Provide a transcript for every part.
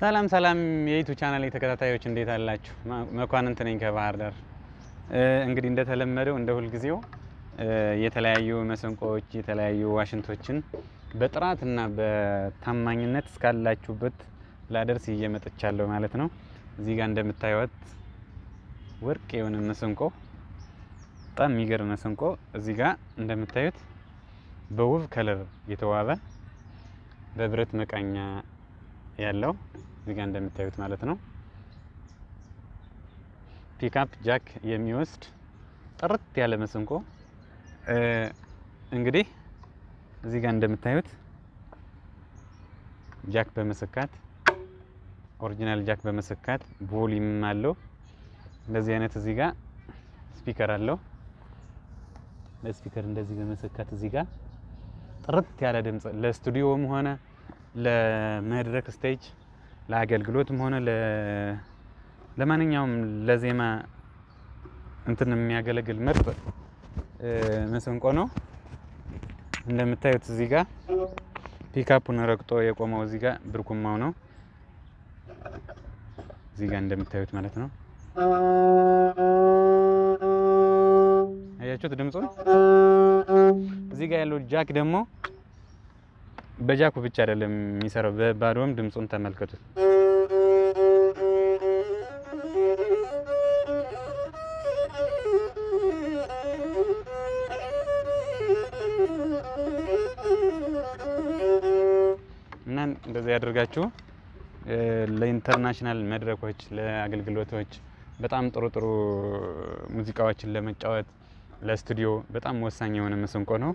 ሰላም ሰላም የ YouTube channel ተከታታዮች እንዴት አላችሁ? መኳንንት ነኝ ከባህር ዳር። እንግዲህ እንደተለመደው እንደ ሁልጊዜው የተለያዩ መሰንቆዎች የተለያዩ ዋሽንቶችን በጥራትና በታማኝነት እስካላችሁበት ላደርስ ይዤ መጥቻለሁ ማለት ነው። እዚህ ጋር እንደምታዩት ወርቅ የሆነ መሰንቆ በጣም የሚገርም መሰንቆ እዚህ ጋር እንደምታዩት በውብ color የተዋበ በብረት መቃኛ ያለው እዚህ ጋር እንደምታዩት ማለት ነው። pickup jack የሚወስድ ጥርት ያለ መሰንቆ እንግዲህ እዚህ ጋር እንደምታዩት ጃክ በመሰካት original jack በመሰካት volume አለው። እንደዚህ አይነት እዚህ ጋር speaker አለው። ለ speaker እንደዚህ በመሰካት እዚህ ጋር ጥርት ያለ ድምጽ ለስቱዲዮም ሆነ ለመድረክ stage ለአገልግሎትም ሆነ ለማንኛውም ለዜማ እንትን የሚያገለግል ምርጥ መሰንቆ ነው። እንደምታዩት እዚህ ጋር ፒካፑን ረግጦ የቆመው እዚህ ጋር ብርኩማው ነው። እዚህ ጋር እንደምታዩት ማለት ነው። አያችሁት ድምጹን? እዚህ ጋር ያለው ጃክ ደግሞ በጃኩ ብቻ አይደለም የሚሰራው፣ በባዶም ድምጹን ተመልከቱት። እና እንደዚህ ያደርጋችሁ ለ international መድረኮች ለአገልግሎቶች በጣም ጥሩ ጥሩ ሙዚቃዎችን ለመጫወት ለስቱዲዮ በጣም ወሳኝ የሆነ መሰንቆ ነው።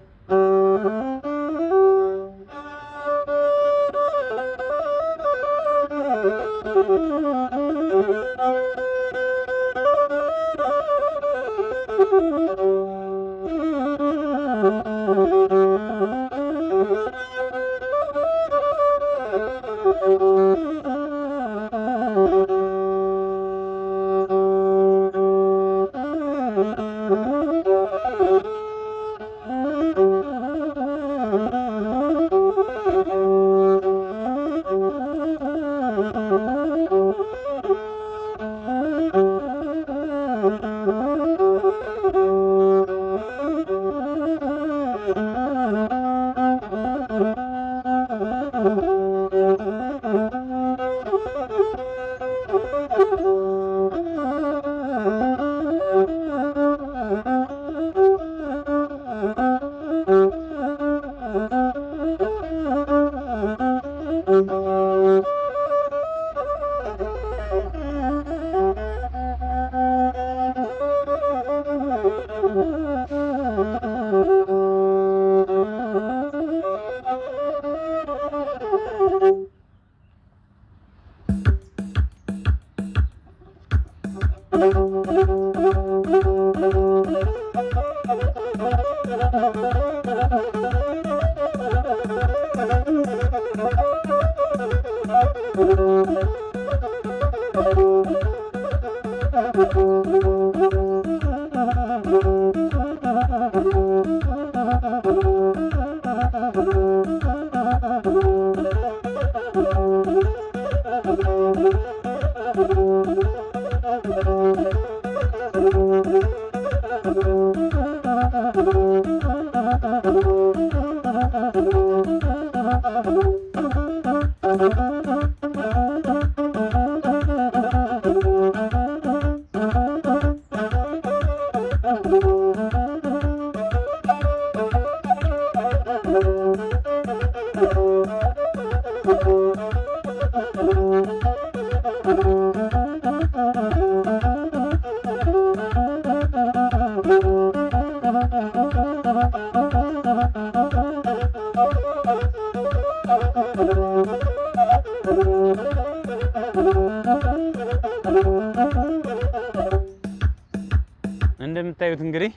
እንደምታዩት እንግዲህ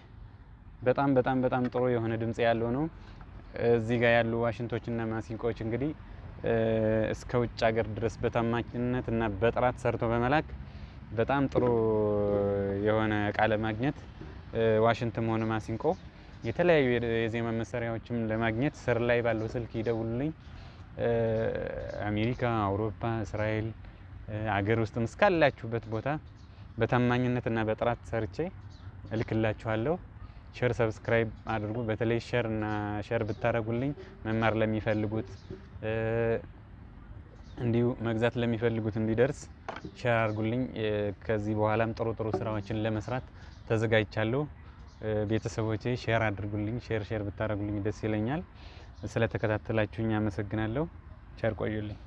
በጣም በጣም በጣም ጥሩ የሆነ ድምጽ ያለው ነው። እዚህ ጋር ያሉ ዋሽንቶችና ማሲንቆዎች እንግዲህ እስከ ውጭ ሀገር ድረስ በታማኝነት እና በጥራት ሰርቶ በመላክ በጣም ጥሩ የሆነ እቃ ለማግኘት ዋሽንትም ሆነ ማሲንቆ የተለያዩ የዜማ መሳሪያዎችም ለማግኘት ስር ላይ ባለው ስልክ ይደውሉልኝ። አሜሪካ፣ አውሮፓ፣ እስራኤል አገር ውስጥም እስካላችሁበት ቦታ በታማኝነት እና በጥራት ሰርቼ እልክላችኋለሁ። Share subscribe አድርጉ። በተለይ share እና share ብታረጉልኝ መማር ለሚፈልጉት እንዲሁ መግዛት ለሚፈልጉት እንዲደርስ share አድርጉልኝ። ከዚህ በኋላም ጥሩ ጥሩ ስራዎችን ለመስራት ተዘጋጅቻለሁ። ቤተሰቦቼ share አድርጉልኝ። Share share ብታረጉልኝ ደስ ይለኛል። ስለተከታተላችሁኝ አመሰግናለሁ። ቸር ቆዩልኝ።